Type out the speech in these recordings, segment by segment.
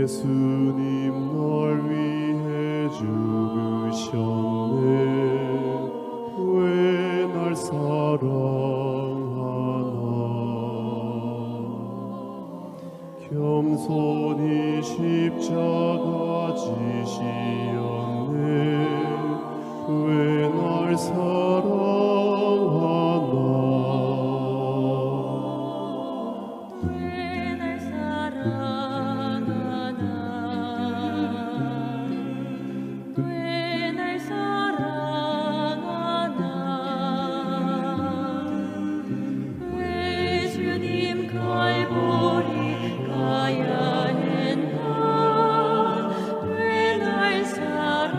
예수님 날 위해 죽으셨네. 왜 날 사랑하나. 겸손히 십자가 지시었네. 왜 날 사랑하나. 왜 날 사랑하나. 왜 날 사랑하나. 왜 주님 갈보리 가야 했나. 왜 날 사랑하나.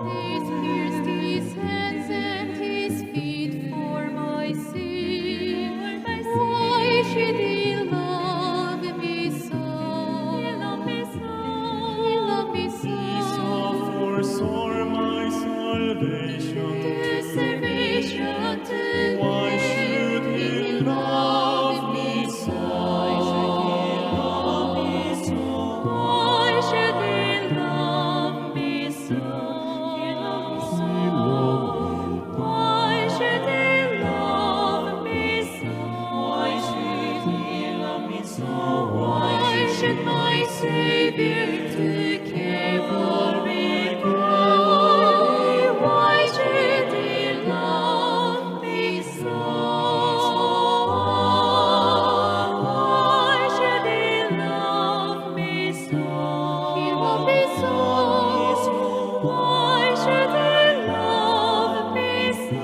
He's pierced his hands and his feet for my sin. Why should he love me so? He loved me so. He loved me so. He suffers for my salvation. To salvation to Why should he love me so? Why should he love me so? He loved me He so. loved me. Why should he love me so? Why should he love me so? Why should my Savior to care for me? Why should he love me so? Why should he love me so? He loved me so. Why should he love me so?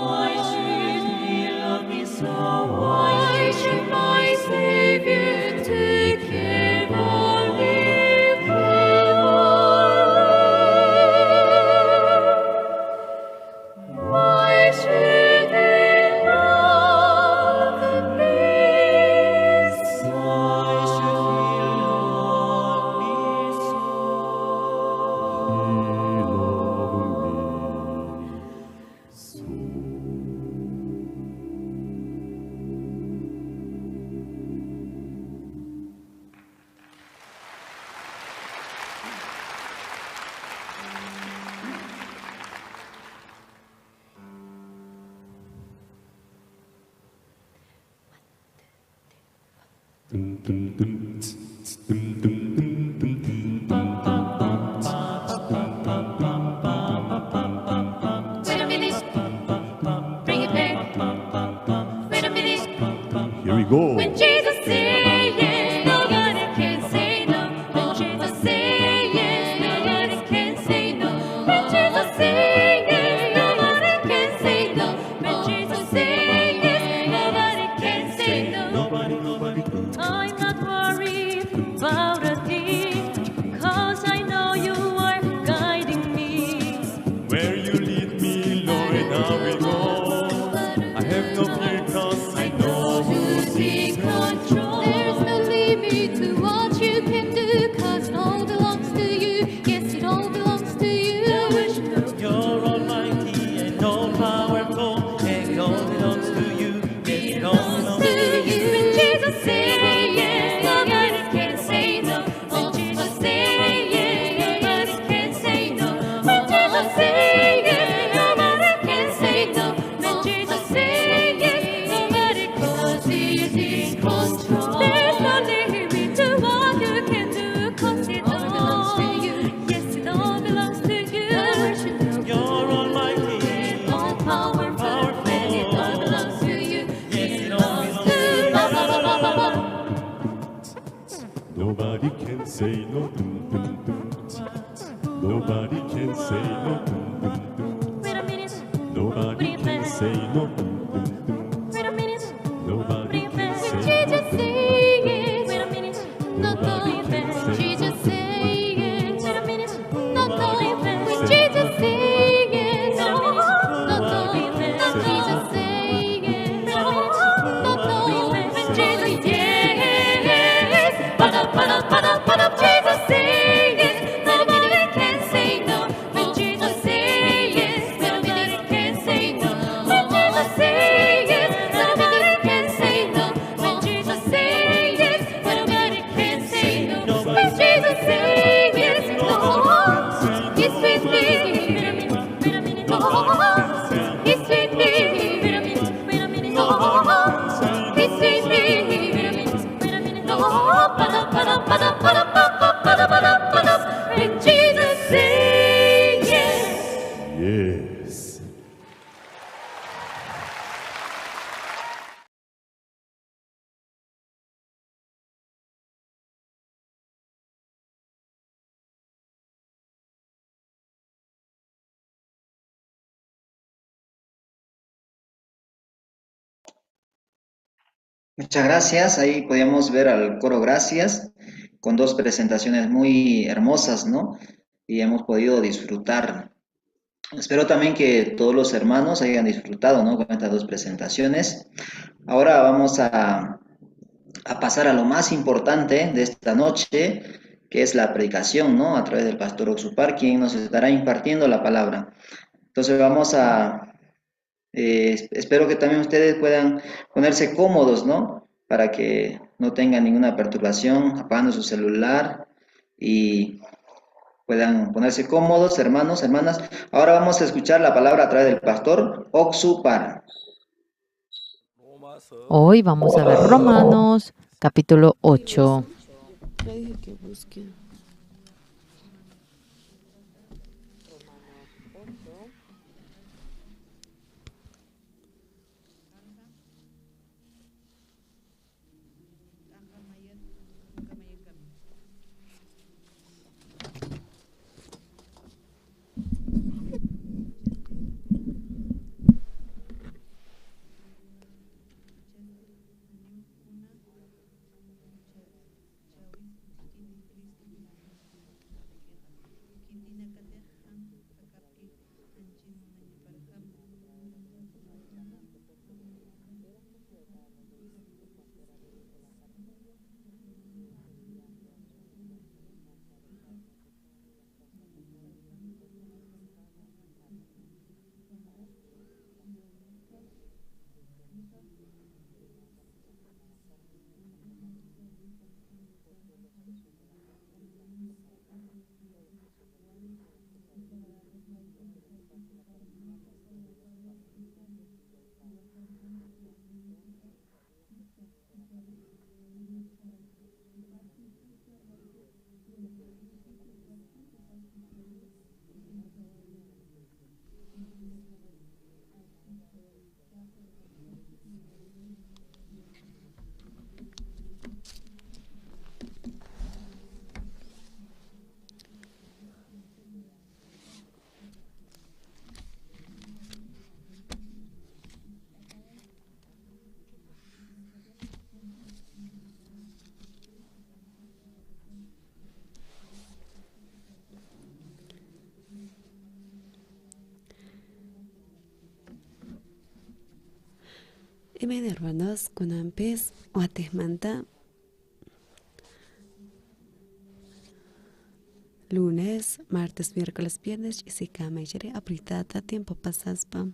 Why should he love me so? Why should my Savior to care for me forever? Why should he love me so? Why should he love me so? He loved me so. Dum dum dum tss, tss, dum dum dum dum dum dum dum dum tss, tss, dum dum dum dum dum dum dum. Wait a minute. Bring it back. Wait a minute. Here we go. When Jesus say yes, nobody can say no. When Jesus say yes, nobody can say no. When Jesus say yes, nobody can say no. When Jesus say yes, nobody can say no. Nobody, nobody. I'm not worried about a thing, 'cause I know you are guiding me. Where you lead me, Lord, I will go. I have no fear, 'cause I know who's in control. There's no limit to what you can do, 'cause it all belongs to you. Yes, it all belongs to you. You're almighty and all powerful, and it all belongs to you. Yes, it all belongs To you. When Jesus say yes, nobody can say no. When Jesus say yes, nobody can say no. When Jesus say yes, nobody can say no. When Jesus say yes, nobody, 'cause he's in control. There's no limit to what you can do, 'cause it All belongs to you. Yes, it all belongs to you. You're almighty, All powerful, and it all belongs to you. Yes, it all belongs to you. Ba, ba, ba, ba, ba, ba. Nobody can say no. Dum, dum, dum, tss, tss. Nobody can say no. Dum, dum, dum. Wait a minute, Nobody can say no. Dum, dum, dum. wait a minute, Nobody can say Jesus no. say yes, wait a minute, no, no. Jesus say yes, wait a minute, no, no. When Jesus say yes, no, no. Jesus say yes, no, no. When Jesus yes, ba-da, ba-da, ba-da, ba-da, Jesus say yes, nobody can say no. When Jesus say yes, nobody can say no. When Jesus say yes, nobody can say no. Muchas gracias. Ahí podíamos ver al coro Gracias con dos presentaciones muy hermosas, ¿no? Y hemos podido disfrutar. Espero también que todos los hermanos hayan disfrutado, ¿no? Con estas dos presentaciones. Ahora vamos a pasar a lo más importante de esta noche, que es la predicación, ¿no? A través del pastor Oxupar, quien nos estará impartiendo la palabra. Entonces vamos a... espero que también ustedes puedan ponerse cómodos, ¿no? Para que no tengan ninguna perturbación, apagando su celular y puedan ponerse cómodos, hermanos, hermanas. Ahora vamos a escuchar la palabra a través del pastor Oxupar. Hoy vamos a ver Romanos, capítulo 8. Imayna hermanos kunanpis watejmanta lunes, martes, miércoles, viernes ch'isikama ichari apritata tiempo pasaspa.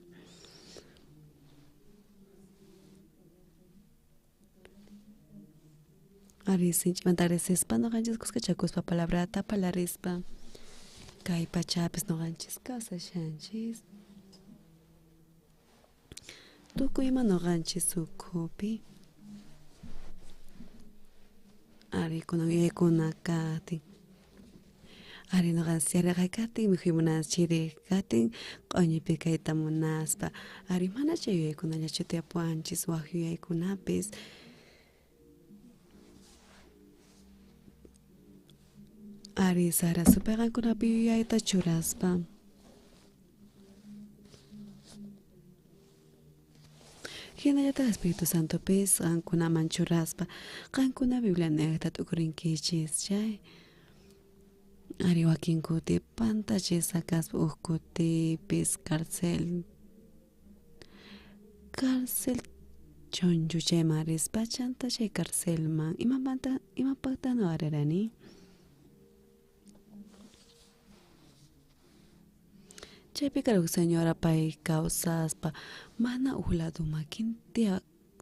Ari sinch'imanta agradecespa noqanchis kuskachakuspa palabrata parlarispa kay pachapis noqanchis kawsashanchis. Tukuy ima noqanchis ukhupi. Ari kunan yuyaykuna kaqtin. Ari noqanchis yaraqay kaqtin mikhuy munaspa chiri kaqtin q'uñipi kayta munaspa. Ari mana chay yuyaykunallachu tiyapuwanchis wak yuyaykunapis. Ari sara supay qankunapi yuyayta churaspa. Hinallataq Espíritu Santopis qankunaman churaspa qankuna Biblianejta t'ukurinkichis chay. Ari wakin kuti pantachisqa kaspa uj kutipis cárcel chunchu chayman rispa chanta chay carcelman imapaqta nuwararani. Chaypi karqa señora pay kawsaspa mana uj lado makin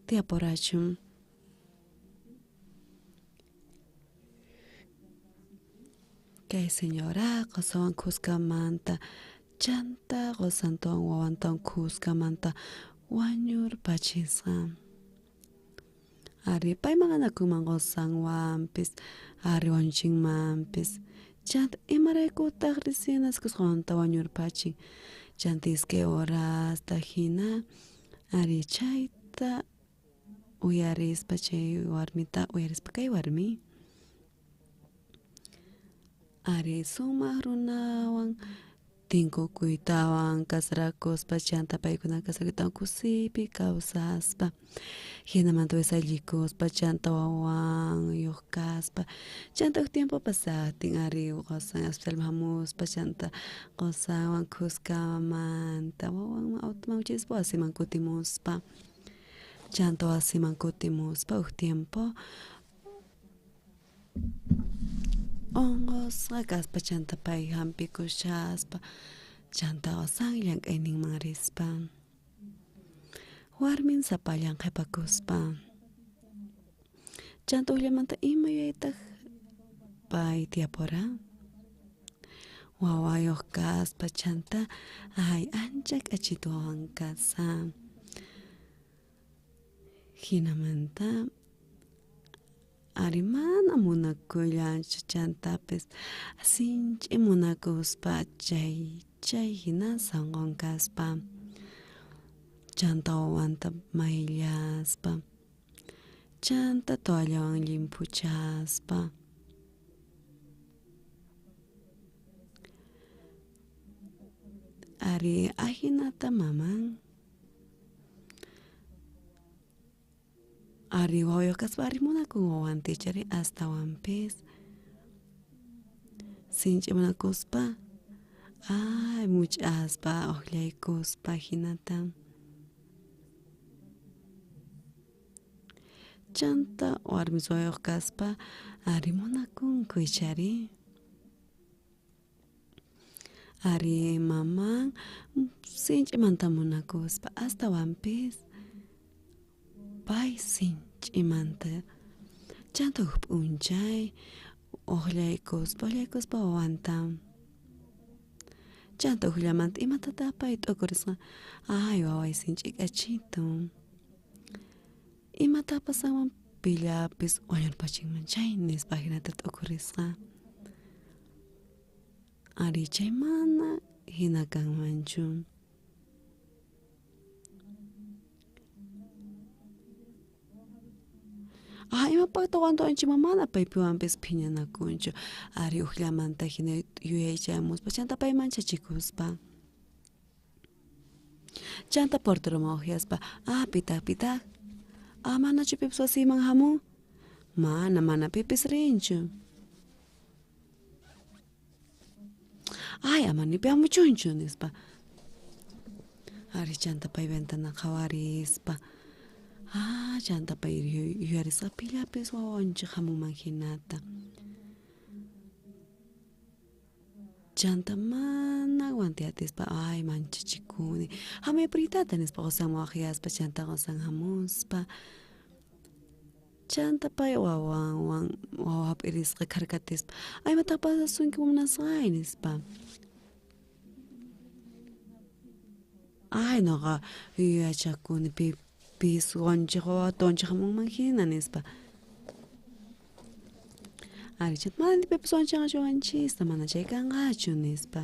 tiyaporachun. Kay señora qosawan khuskamanta chanta qosantawan wawantawan khuskamanta wañurpachisqa. Ari pay maqanakunman qosanwanpis ari wañuchinmanpis. Chanta imaraykutaq risinaskus qawanta wañurpachin. Chanta iskay horasta hina ari chayta uyarispa chay warmita uyarispa kay warmi. Ari sumaq runawan tinkukuytawan kasarakuspa chanta paykuna kasarakuytawan kusipi kawsaspa. Jinamanta wasallikuspa chanta wawanyuq kaspa chanta huk tiempo pasaqtin ari qusan hospitalman hamuspa chanta qusanwan khuskamanta wawanman automan wicharispa wasiman kutimuspa chanta wasiman kutimuspa huk tiempo unqusqa kaspa chanta pay hampikushaspa chanta qusan llank'ayninman rispa warmin sapallan qhipakuspa chanta uqllamanta ima yuyaytaq pay tiyapura wawayuq kaspa chanta ay ancha k'achitu wawan kasa jinamanta ari mana munakullanchu chantapis sinch'i munakuspa chay chay hina sunqun kaspa chanta wawanta mayllaspa chanta toallawan llimphuchaspa ari ajinata maman ari wawayuq kaspa ari munakun wawanta ichari astawanpis sinch'i munakuspa ay much'aspa uqllaykuspa jinata chanta warmis wawayuq kaspa ari munakunku ichari ari maman sinch'imanta munakuspa astawanpis pay sinch'imanta chanta huk p'unchay uqllaykuspa uqllaykuspa wawanta chanta uqllamanta imatataq pay t'ukurisqa ay waway sinch'i k'achitu imataq pasanman pillapis wañurpachinman chay nispa jinata t'ukurisqa ari chay mana hina kanmanchu. Ah, imapaqtaq wantuwanchikman mana paypiwanpis phiñanakunchu ari uqllamanta hina yuyaychamuspa chanta pay manchachikuspa chanta porteroman uqyaspa ah pitaq pitaq ah manachu pipis wasiyman hamun mana mana pipis rinchu ay ama ni pi hamuchunchu nispa ari chanta pay ventana qhawarispa ah chanta pay yuyarisqa pillapis wawanchik hamunman hinata chanta mana aguantay atispa ay manchachikuni hamuy puritata nispa qusanman waqyaspa chanta qusan hamuspa chanta pay wawanwan wawa hap'irisqa kharkatispa ay imataq pasasunki munasqay nispa ay nuqa yuyachakuni pipis wanchik wawata wanchik hamunman hina nispa ari chanta mana pipis wanchanqachu wawanchista mana chay kanqachu nispa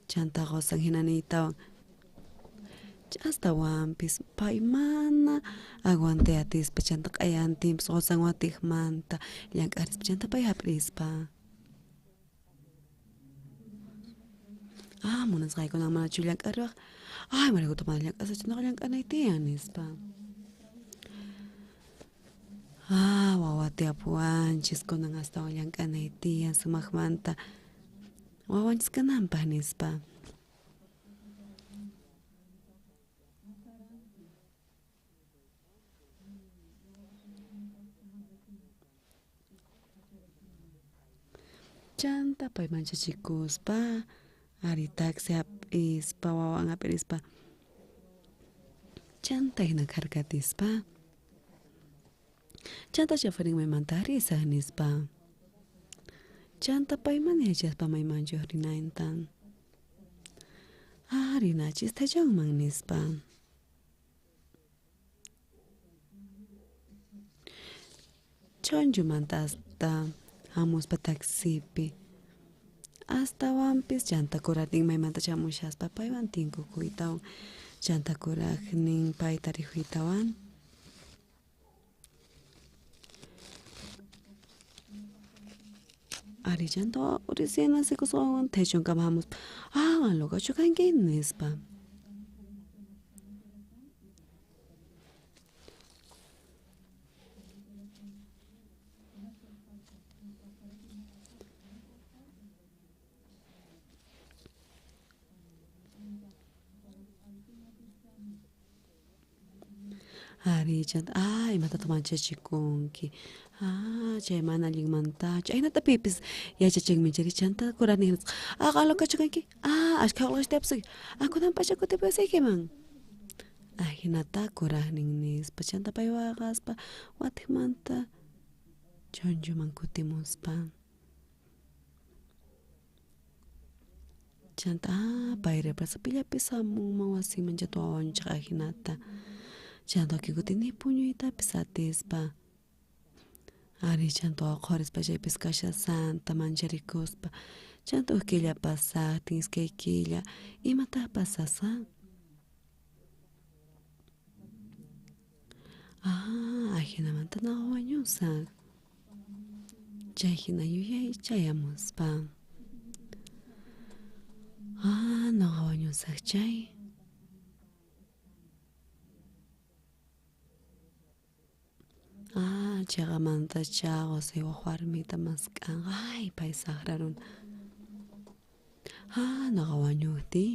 chanta qusan hina niytawan astawanpis pay mana aguantay atispa chanta q'ayantinpis qusan watiqmanta llank'arispa chanta pay hap'ispa ah munasqaykunan manachu llank'ariwaq ay imaraykutaj mana llank'asaqchu nuqa llank'anay tiyan nispa ah wawa tiyapuwanchis kunan astawan llank'anay tiyan sumaqmanta wawanchis kananpaq nispa. Chanta pay manchachikuspa ari taxi hap'ispa wawan hap'irispa chanta hina kharkatispa chanta chofernin maymanta risaq nispa chanta pay mana yachaspa maymanchu rinanta ah rinachis tallonman nispa chonchumanta hasta hamuspa taxipi astawanpis chanta kuraqnin maymanta chamushaspa paywan tinkukuytawan chanta kuraqnin payta rikuytawan ari chanta recién nacikusqanwan thechonkama hamuspa ah locachu kanki nispa. Ari chanta imatataq manchachikunki chay mana allinmantachu ahinata pipis yachachinmi chayri chanta kuraqnin nisqa qan locachu kanki ashkha qolqechu tiyapusunki kunan p'acha kutipuyasaykiman ahinata kuraqnin nispa chanta pay waqaspa watiqmanta chunchuman kutimuspa chanta payri pillapis hamunman wasinman chanta wawa wañuchiq ahinata chanta wakin kuti ni puñuytapis atispa ari chanta wawa qhawarispa chaypis kashasanta mancharikuspa chanta huk killa pasaqtin iskay killa imataq pasasqa ahinamanta nuqa wañusaq chay hina yuyay chayamuspa nuqa wañusaq chay Cheqamantachá qosay wak warmita mask'anqa ay pay saqra runa nuqa wañuqtiy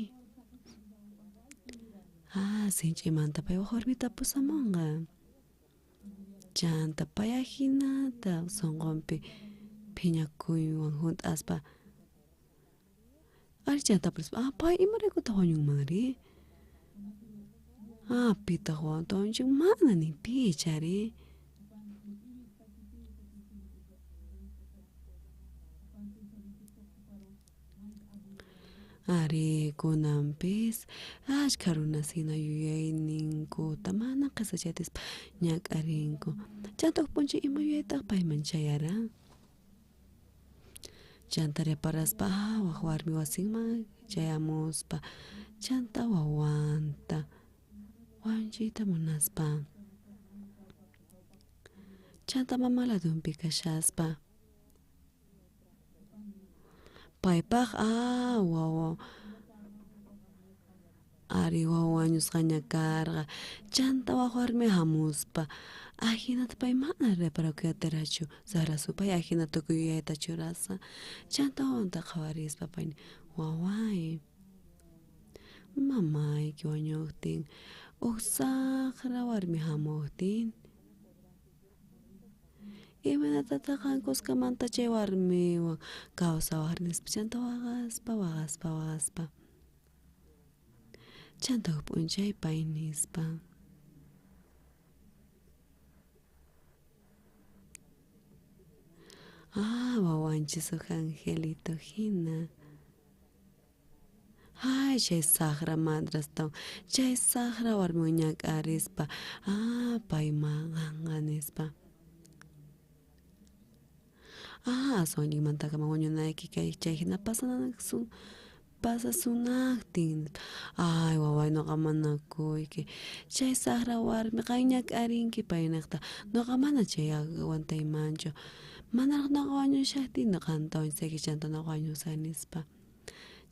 sinch'imanta pay wak warmita pusamunqa chanta pay ahinata sunqunpi phiñakuywan hunt'aspa ari chanta tapurispa pay imaraykutaq wañunmanri pitaq wawanta wañuchin mana ni pi chari ari kunanpis ashkha runas hina yuyayninkuta mana qhisachatispa ñak'arinku chanta huk p'unchay ima yuyaytaq payman chayaran chanta reparaspa wak warmi wasinman chayamuspa chanta wawanta wañuchiyta munaspa chanta mama ladunpi kashaspa paypaq wawa ari wawa wañusqaña karqa chanta wak warmi hamuspa ahinata pay mana reparakuy atirachu saqra supay ahina tukuy yuyayta churasqa chanta wawanta qhawarispa pay waway mamayki wañuqtin huk saqra warmi hamuqtin imaynatataq qan kuskamanta chay warmiwan kawsawaq nispa chanta waqaspa waqaspa waqaspa chanta huk p'unchay pay nispa wawanchis huk angelito hina ay chay saqra madrastawan chay saqra warmiwan ñak'arispa pay maqanqa nispa aswan allinmantakama wañunayki kay chay hina pasasunaqtin ay waway nuqa manakuyki chay saqra warmi qan ñak'arinki payniqta nuqa mana chay aguantaymanchu manaraq nuqa wañushaqtin qanta wañusayki chanta nuqa wañusaq nispa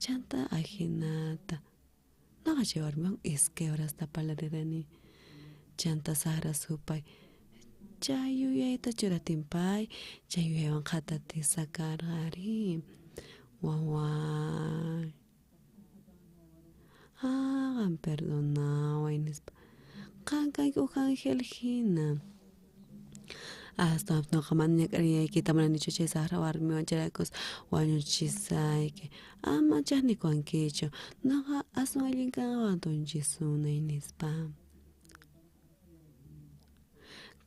chanta ahinata nuqa chay warmiwan iskay horasta parlarirani chanta saqra supay chay yuyayta churatin pay chay yuyaywan qhatatisa karqa ari waway qan perdonaway nispa qan kanki huk ángel hina astawanpis nuqa mana ñak'arinaykita munanichu chay saqra warmiwan chayraykus wañuchisayki ama chaqnikuwankichu nuqa aswan allin kanqa wawanta wañuchisunay nispa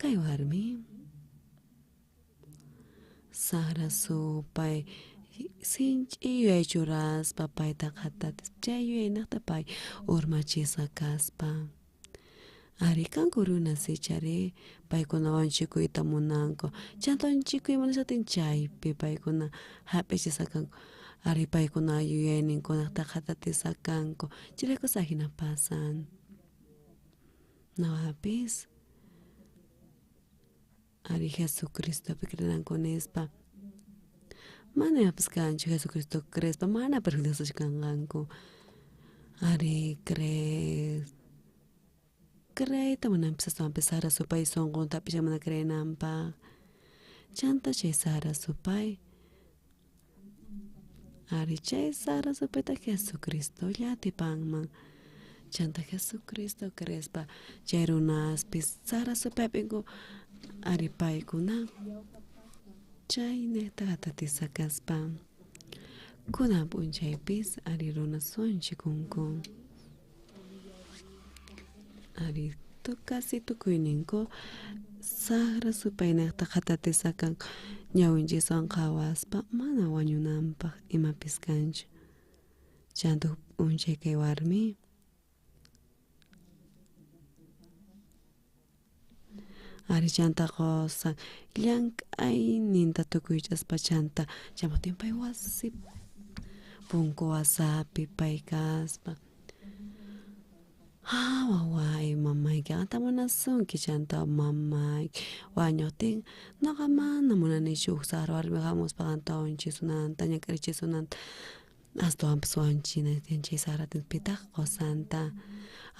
kay warmi saqra supay sinch'i yuyay churaspa payta qhatatispa chay yuyaynaqta pay urmachisqa kaspa ari kanku runas ichari paykuna wañuchikuyta munanku chanta wañuchikuy munashaqtin chaypi paykuna hap'ichisqa kanku ari paykuna yuyayninkunaqta qhatatisqa kanku chayraykus ahina pasan nuqapis ari Jesucristopi creenanku nispa mana imapis kanchu Jesucristo creespa mana perjudiciasqachu kanqanku ari creeyta munanpis astawanpis saqra supay sunqunta hap'ishan mana creenanpaq chanta chay saqra supay ari chay saqra supayta Jesucristolla atipanman Chanta Jesucristo creespa chay runaspis sara supaypinku ari paykuna chaynejta qhatatisqa kunan p'unchaypis ari runas suwanchikunku. Ari casi tukuyninku saqra supaynejta qhatatisqa kanku ñawinchiswan qhawaspa mana wañunanpaq imapis kanchu. Chanta huk p'unchay kay warmi ari chanta qusan llank'ayninta tukuychaspa chanta chamuqtin pay wasi punku wasapi pay kaspa ah waway mamayki qanta munasunki chanta mamayki wañuqtin noqa mana munanichu huk saqra warmi hamuspa qanta wañuchisunanta ñak'arichisunanta astawanpas wañuchina chay saqratin pitaq qusanta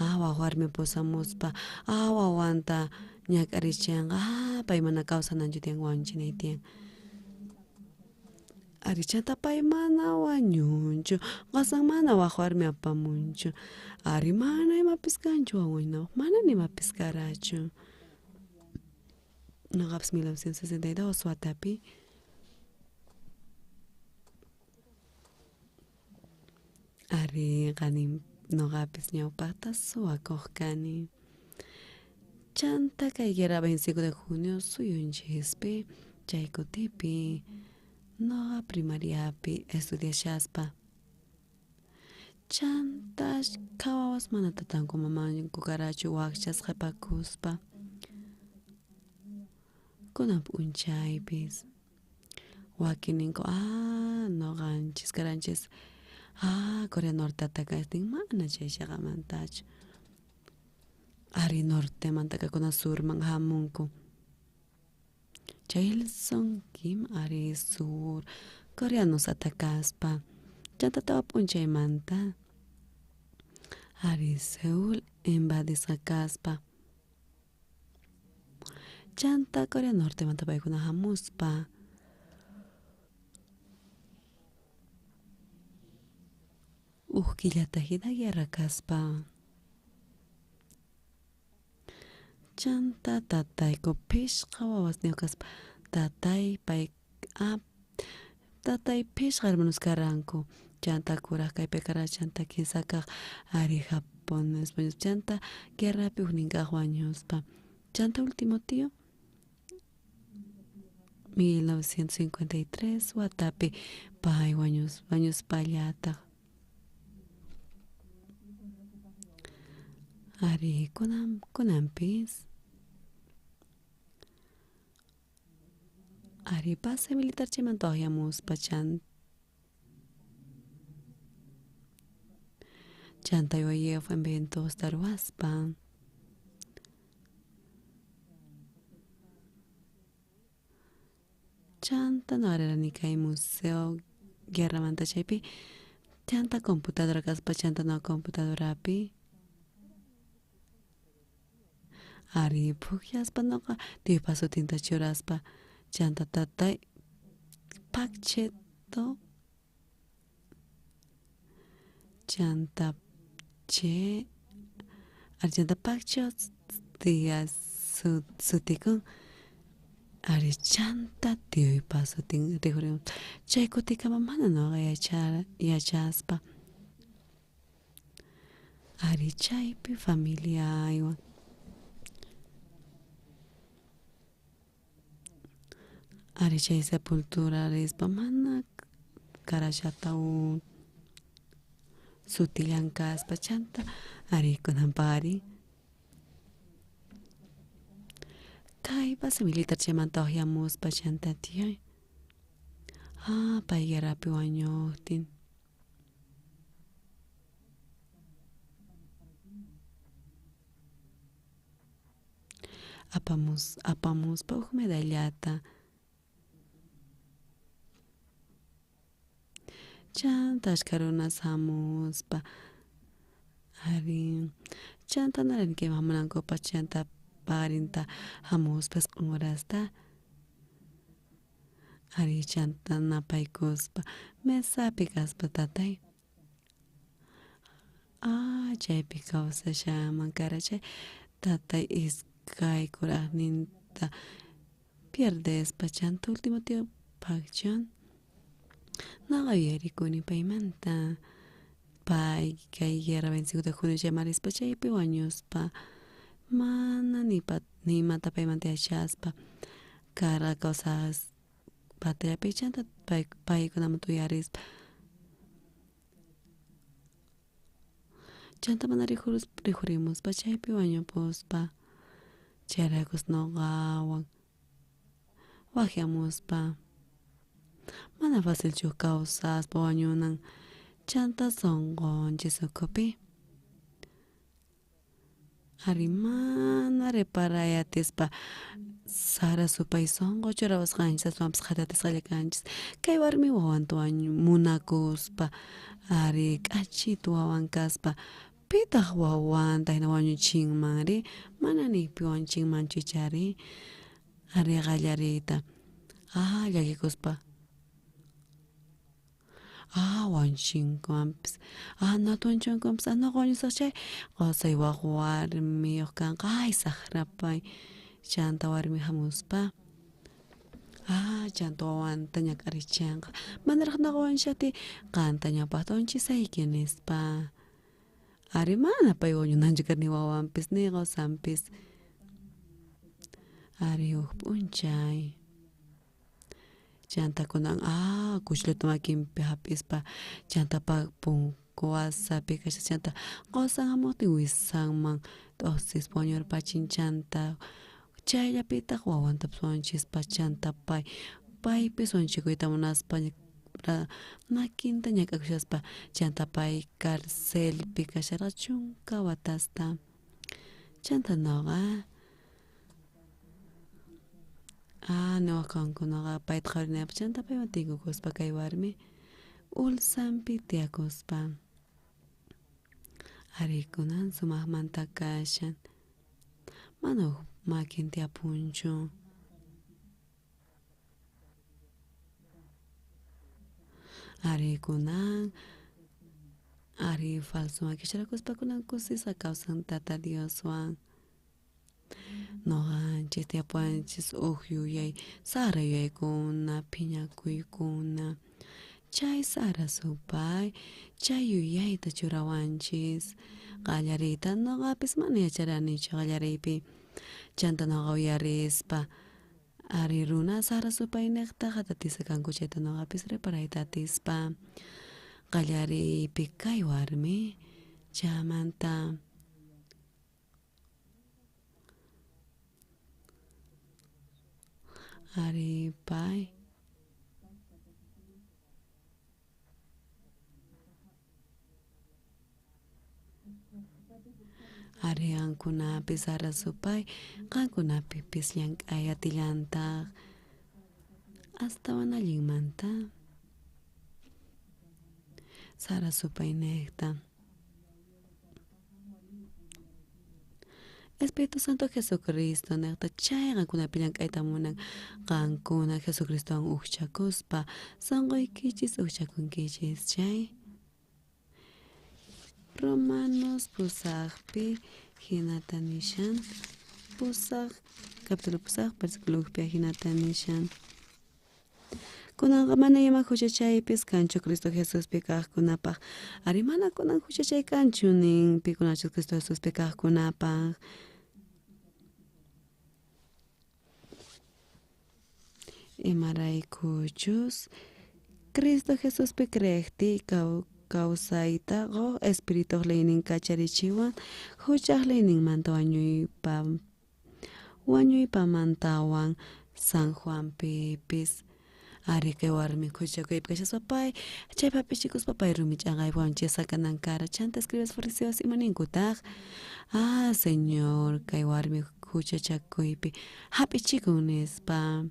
ah wak warmi pusamuspa ah wawanta ñak'arichinqa ah pay mana kawsananchu tiyan wañuchinay tiyan. Ari chanta pay mana wañunchu qusan mana wak warmi apamunchu ari mana imapis kanchu wañunanpaq mana nimapis karachu. Noqapis 1962 watapi ari qanin noqapis ñawpaqta suwakuq kani. Chanta kay guerra 25 de junio suyunchispi chay kutipi noqa primariapi estudiashaspa chanta ashkha wawas mana tatanku mamanku karachu wakchas qhipakuspa kunan p'unchaypis wakin ninku ah noqanchis karanchis ah Corea Norte atacastin mana chay cheqamantachu ari nortemanta kaqkuna surman hamunku chay Son Kim ari sur coreanos atacaspa chanta tawa p'unchaymanta ari Seul invadisqa kaspa chanta Corea Nortemanta paykuna hamuspa huk killata hina guerra kaspa chanta tatayku phishqa wawasniyuq kaspa tatay pay tatay phishqa hermanos karanku chanta kuraj kaypi kara chanta kinsa kaq ari japones chanta guerrapi huknin kaq wañuspa chanta último tío 1953 watapi pay wañuspallataq ari kunan kunanpis ari base militar chaymanta waqyamuspa chanta UAF eventosta ruwaspa chanta noqa rirani kay museo guerramanta chaypi chanta computadora kaspa chanta noqa computadorapi ari phuqllaspa noqa tiyuypa sutinta churaspa chanta tatay Paccheto chanta che ari chanta Paccho tiya sutikun ari chanta tiyuypa sutin rikhurimun chay kutikama mana noqa yachaspa ari chaypi familiaywan ari chay sepultura rispa mana karashata sutillan kaspa chanta ari kunanpaq ari kay base militar chaymanta waqyamuspa chanta tiyay ah pay guerrapi wañuqtin apamuspa huk medallata chanta ashkha runas hamuspa ari chanta narini kayman hamunankupaq chanta paqarinta hamuspa isq'un horasta ari chanta napaykuspa mesapi kaspa tatay. Chaypi kawsashanman kara chay tatay iskay kurajninta pierdespa chanta último tiempopaqchan noqa yuyarikuni paymanta pay kay guerra 25 de junio chayman rispa chaypi wañuspa mana ni imata paymanta yachaspa karqa kawsas patallapi chanta paykunamanta uyarispa chanta mana rikhurimuspa chaypi wañupuspa chayraykus noqawan wajyamuspa mana facilchu kawsaspa wañunan chanta sonqonchis ukhupi ari mana reparay atispa sara supay sonqo churawasqanchis aswanpis qhatatisqalla kanchis kay warmi wawanta munakuspa ari k'achitu wawan kaspa pitaq wawanta hina wañuchinmanri mana ni pi wañuchinmanchu ichari ari qallariyta llakikuspa wañuchinkumanpis nota wañuchinkumanpis noqa wañusaq chay qosay waj warmiyuq kanqa ay saqrapay chanta warmi hamuspa chanta wawanta ñak'arichinqa manaraq noqa wañushaqtiy qanta ñawpaqta wañuchisayki nispa ari mana pay wañunanchu karqa ni wawanpis ni qosanpis ari huk p'unchay chanta kunan kuchillata makinpi hap'ispa chanta punku wasapi kashan chanta qosan hamuqtin wisanman t'usispa wañurpachin chanta chayllapitaq wawantapis wañuchispa chanta pay paypis wañuchikuyta munaspa makinta ñak'akushaspa chanta pay carcelpi kasharqa chunka watasta chanta noqa niwaq kankunaqa payta qhawarinaypaq chanta paywan tinkukuspa kay warmi ulsanpi tiyakuspa ari kunan sumaqmanta kashan mana huk makin tiyapunchu ari kunan ari falso makisharakuspa kunan kusisqa kawsan tata Dioswan noqanchis tiyapuwanchis uj yuyay sara yuyaykuna phiñakuykuna chay sara supay chay yuyayta churawanchis qallariyta noqapis mana yacharanichu qallariypi chanta noqa uyarispa ari runa sara supayniqta qhatatisa kanku chayta noqapis reparayta atispa qallariypi kay warmi chaymanta ari pay ari qankunapi sara supay qankunapipis llank'ay atillantaq astawan allinmanta sara supayniqta Espíritu Santo Jesucristo niqta chay qankunapi llank'ayta munan qankuna Jesucristowan ujchakuspa sonqoykichis ujchakunkichis chay Romanos pusaqpi hinata nishan pusaq capítulo pusaq versículo ukpi hinata nishan kunanqa mana ima huchachaypis kanchu Cristo Jesuspi kaqkunapaq ari mana kunan huchachay kanchu nin pikunachus Cristo Jesuspi kaqkunapaq imaraykuchus Cristo Jesuspi creeqtiy kawsayta quq Espirituq leynin kacharichiwan huchaq leyninmanta wañuypamantawan San Juanpipis ari kay warmi huchakuypi kashaspa pay chaypi hap'ichikuspa pay rumi ch'anqaypi wañuchisqa kanan kara chanta escribas fariseos imaninkutaq Señor kay warmi huchachakuypi hap'ichikun nispa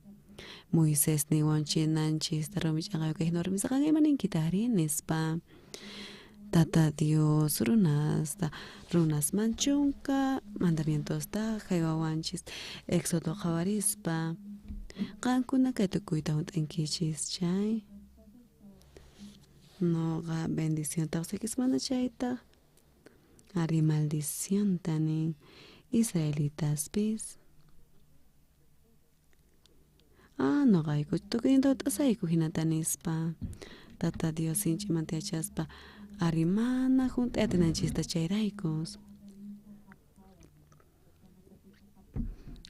Moisés nin wañuchinanchista rumi ch'anqaywan kay hina warmisqa qan imaninkitaq ari nispa Tata Dios runasta runasman chunka mandamientosta haywawanchis Éxodo qhawarispa qankuna kay tukuyta hunt'ankichis chay noqa bendicionta qusaykichis mana chaytaq Ari maldicionta nin israelitaspis. Ah, noqayku tukuyninta t'asayku hinata nispa. Tata Dios sinch'imanta yachaspa ari mana junt'ay atinanchista chayraykus.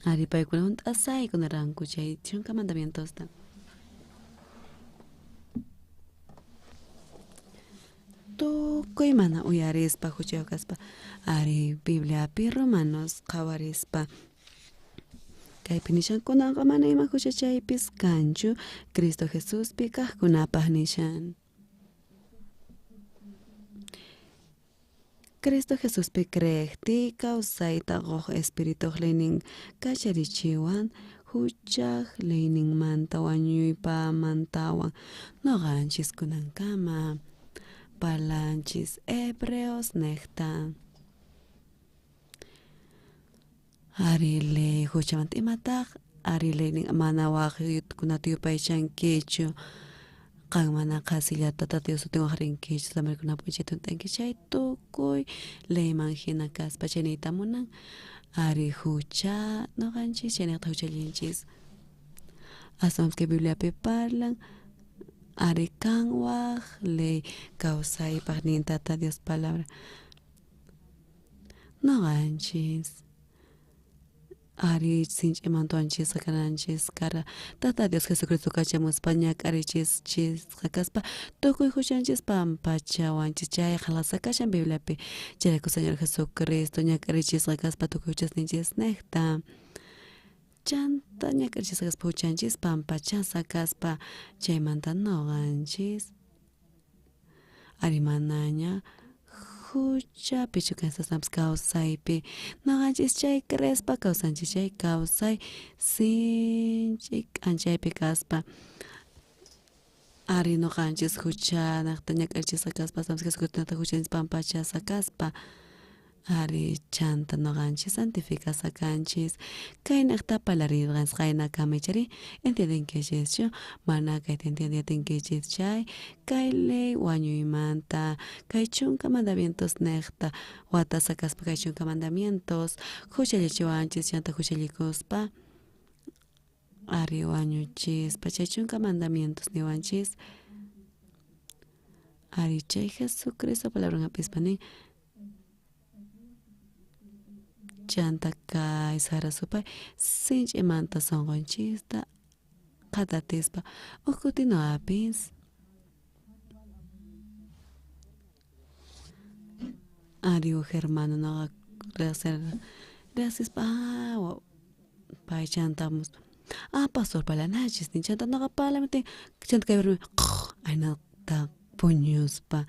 Ari paykuna junt'asayku niranku chay chunka mandamientosta. Tukuy mana uyarispa huchayuq kaspa ari Bibliapi Romanos qhawarispa kaypi nishan kunanqa mana ima huchachaypis kanchu Cristo Jesuspi kaqkunapaq nishan. Cristo Jesuspi creeqti kawsayta quq Espirituq leynin kacharichiwan huchaq leyninmanta wañuypamantawan noqanchis kunankama parlanchis Hebreos neqta. Ari ley huchamanta imataq ari leynin mana waq kunata yupaychankichu qan mana qhasillata Tata Dios sutinwan rinkichu samarikuna p'unchayta hunt'anki chay tukuy leyman hina kaspa chay niyta munan ari hucha noqanchis chayniyqta huchallinchis. Aswanpis kay Bibliapi parlan ari kan waq ley kawsaypaq nin Tata Dios palabra. Noqanchis ari sinch'imanta wanchisqa kananchis kara Tata Dios Jesucristo kachamuspa ñak'arichischisqa kaspa tukuy huchanchis pampachawanchis chay qhalasa kashan Bibliapi chayrayku Señor Jesucristo ñak'arichisqa kaspa tukuy huchasninchis neqta chanta ñak'arichisqa kaspa huchanchis pampachasqa kaspa chaymanta noqanchis ari manaña huchapichu kansaspanpis kawsaypi noqanchis chay creespa kawsanchis chay kawsay sinch'i k'anchaypi kaspa ari noqanchis huchanaqta ñak'arichisqa kaspa aswanpis Jesucristonata huchanchis pampachasqa kaspa ari chanta noqanchis santificasqa kanchis kaynaqta parlarirqanchis qaynakama ichari entiendenkichischu mana kayta entiendetinkichis chay kay ley wañuymanta kay chunka mandamientos neqta watasqa kaspa kay chunka mandamientos huchallichiwanchis chanta huchallikuspa ari wañuchispa chay chunka mandamientos niwanchis ari chay Jesucristo palabran hap'ispa nin chanta kay sara supay sinch'imanta sunqunchista qhatatispa uj kutino apis ari uj hermano noqa riqsispa pay chantamuspa ah pastor parlanachis nin chanta noqa parlamutin chanta kay warmi aynata puñuspa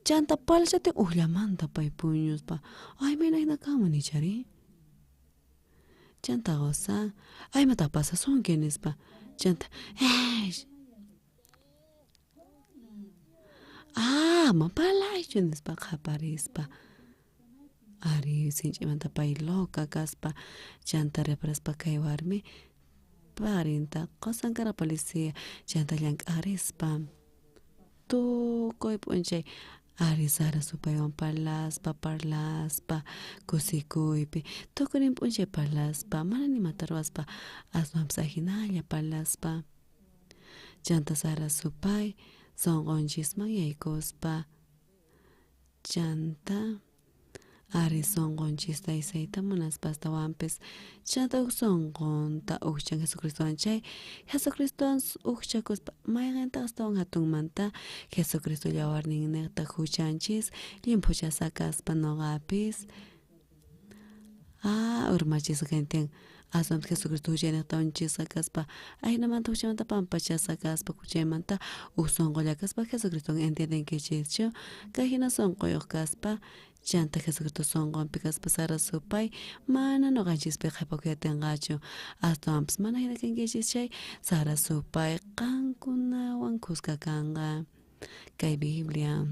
chanta parlashaptin ujllamanta pay puñuspa ay mayna hina kanman nichari chanta qusan ay imataq pasasunki nispa chanta ah ama parlaychu nispa qhaparispa ari sinch'imanta pay loca kaspa chanta reparaspa kay warmi parinta qusan kara policía chanta llank'arispa tukuy p'unchay ari sara supaywan parlaspa parlaspa kusikuypi tukurin p'unchay parlaspa mana nimata ruwaspa aswanpis ajinalla parlaspa chanta sara supay sunqunchisman yaykuspa chanta ari sunqunchista aysayta munaspa astawanpis chanta uj sunqunta ujchan Jesucristowan chay Jesucristowan ujchakuspa mayqintaq astawan hatunmanta Jesucristo llawarnin niqta huchanchis llimphuchasqa kaspa noqapis ah urmachisqa kantin aswanpis Jesucristo huchayniqta wanchisqa kaspa ajinamanta huchamanta pampachasqa kaspa huchaymanta uj sunqulla kaspa Jesucristowan entiendenkichischu kay hina sunquyuq kaspa chanta Jesucristo sunqunpi kaspa sara supay mana noqanchispi qhipakuyatinqachu astawanpis mana hina kankichis chay sara supay qankunawan kuska kanqa kay Biblia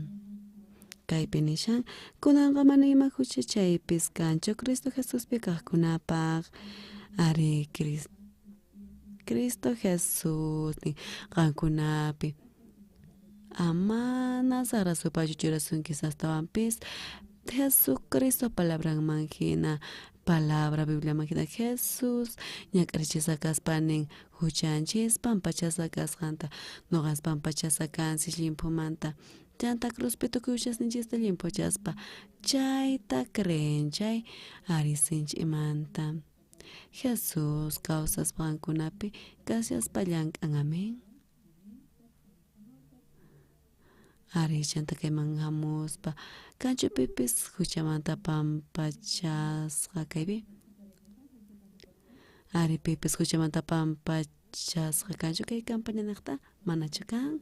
kaypi nishan kunanqa mana ima huchachaypis kanchu Cristo Jesuspi kaqkunapaq ari Cristo Jesús nin qankunapi amana sara supaychu churasunkis astawanpis Jesucristo palabranman hina, palabra Bibliaman hina Jesús ñak'arichisqa kaspa nin huchanchis pampachasqa kasqanta, noqas pampachasqa kanchis llimphumanta, chanta cruzpi tukuy huchasninchista llimphuchaspa chayta creen chay ari sinch'imanta. Jesús kawsaspa qankunapi kashaspa llank'an, amén. Ari chanta kayman hamuspa kanchu pipis huchamanta pampachasqa kaypi. Ari pipis huchamanta pampachasqa kanchu kay campañanejta manachu kan.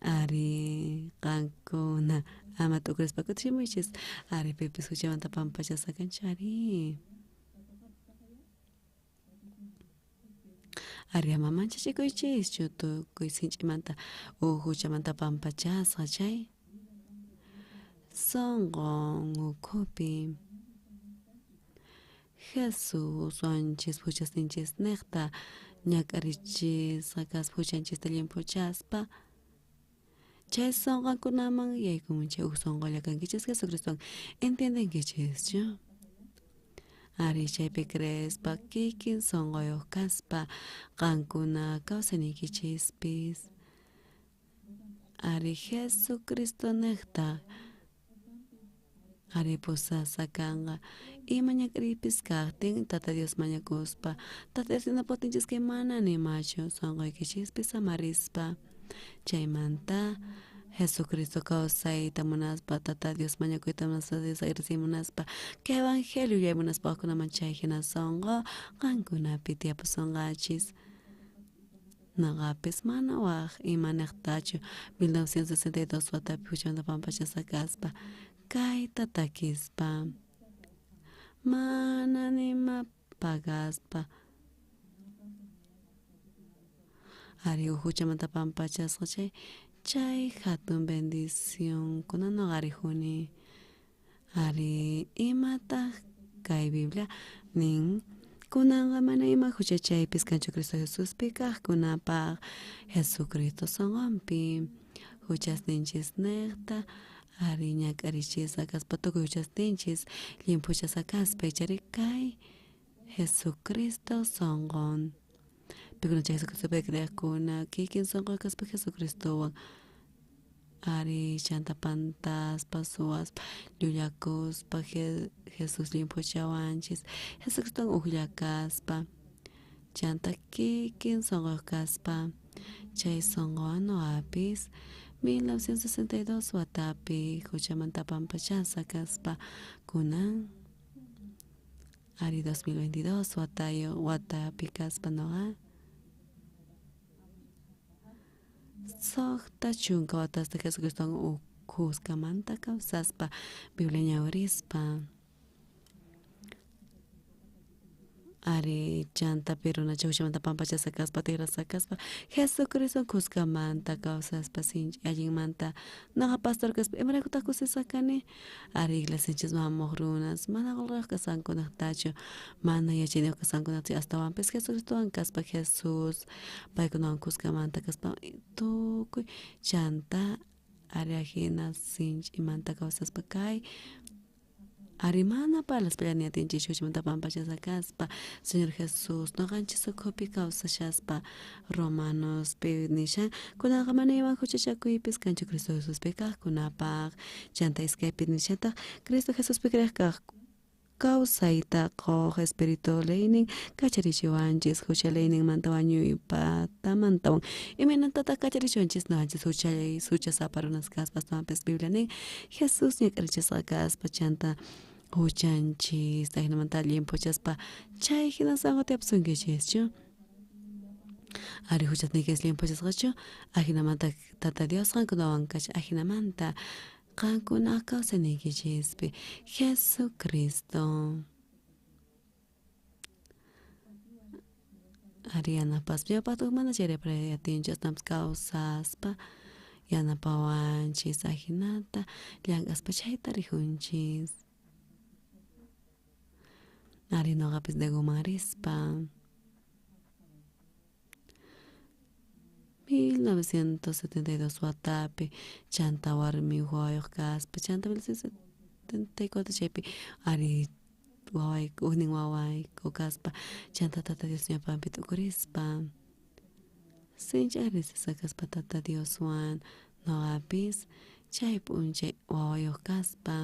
Ari qankuna ama t'ukurispa kutichimuychis. Ari pipis huchamanta pampachasqa kanchu ari. Ari ama manchachikuychischu tukuy sinch'imanta uj huchamanta pampachasqa chay sunqun ukhupi. Jesús wanchis huchasninchisnejta ñak'arichisqa kaspa huchanchista llimphuchaspa chay sunqankunaman yaykumun chay uj sunqulla kankichis Jesucristowan entiendenkichischu. Ari chaypi creespa kikin sunquyuq kaspa qankuna kawsayniykichispis. Ari Jesucristo nejta ari pusasqa kanqa ima ñak'ariypis kaqtin Tata Dios mañakuspa Tata Dios yanapatinchis kay mana nimachu sunquykichispi samarispa chaymanta Jesucristo kawsayta munaspa Tata Dios mañakuyta munaspa Dios agradeciy munaspa kay evangelio yuyay munaspa wajkunaman chay hina sunqu qankunapi tiyapusunqachis. Noqapis mana waj ima nejtachu 1962 watapi huchamanta pampachasqa kaspa kayta takispa mana nima pagaspa ari uj huchamanta pampachasqa chay chay hatun bendición kunan noqa rijuni. Ari imataq kay Biblia nin kunanqa mana ima huchachaypis kanchu Cristo Jesuspi kaqkunapaq Jesucristo sunqunpi huchasninchisnejta ari ñak'arichisqa kaspa tukuy huchasninchis llimphuchasqa kaspa ichari kay Jesucristo sunqun. Pikuna chay Jesucristopi creeqkuna kikin sunqu kaspa Jesucristowan ari chanta pantaspa suwaspa llullakuspa Jesús llimphuchawanchis Jesucristowan ujlla kaspa chanta kikin sunquyuq kaspa chay sunquwan noqapis 1962 watapi huchamanta pampachasqa kaspa kunan ari 2022 watayo watapi kaspa noqa suqta chunka watasta Jesucristowan ukhusqamanta kawsaspa Biblia ñawirispa ari chanta pirunacha huchamanta pampachasqa kaspa tigrasqa kaspa Jesucristo khuskamanta kawsaspa sinchi allinmanta noqa pastor kaspa imaraykutaq kusisqa kani ari iglesianchisman hamuq runas mana qulqiyuq kasqankunaqtachu mana yachayniyuq kasqankunaqtachu astawanpis Jesucristowan kaspa Jesús paykunawan khuskamanta kaspa tukuy chanta ari ajina sinch'imanta kawsaspa kay ari mana parlaspalla niyatinchis huchamanta pampachasqa kaspa Señor Jesús noqanchis ukhupi kawsashaspa Romanospi nishan kunanqa mana ima huchachakuypis kanchu Cristo Jesuspi kaqkunapaq chanta iskaypi nishantaq Cristo Jesuspi creeq kaq kawsayta quq Espíritu leynin kacharichiwanchis hucha leyninmanta wañuypatamantawan imaynatataq kacharichiwanchis noqanchis huchasapa runas kaspa astawanpis Biblia nin Jesús ñak'arichisqa kaspa chanta huchanchis ajinamanta llimphuchaspa chay hina sunqu tiyapusunkichischu ari huchasniykichis llimphuchasqachu ajinamanta Tata Dios qankunawan kashan ajinamanta qankuna kawsayniykichispi Jesucristo ari yanapaspa ñawpaqta mana chayri atinchu astawanpis kawsaspa yanapawanchis ajinata llank'aspa chayta rijunchis ari noqapis Deguman rispa 1972 watapi chanta warmi wawayuq kaspa chanta 74 chaypi ari wawayku ujnin wawayku kaspa chanta Tata Dios ñawpaqpi t'ukurispa sinchi agradecida kaspa Tata Dioswan noqapis chay p'unchay wawayuq kaspa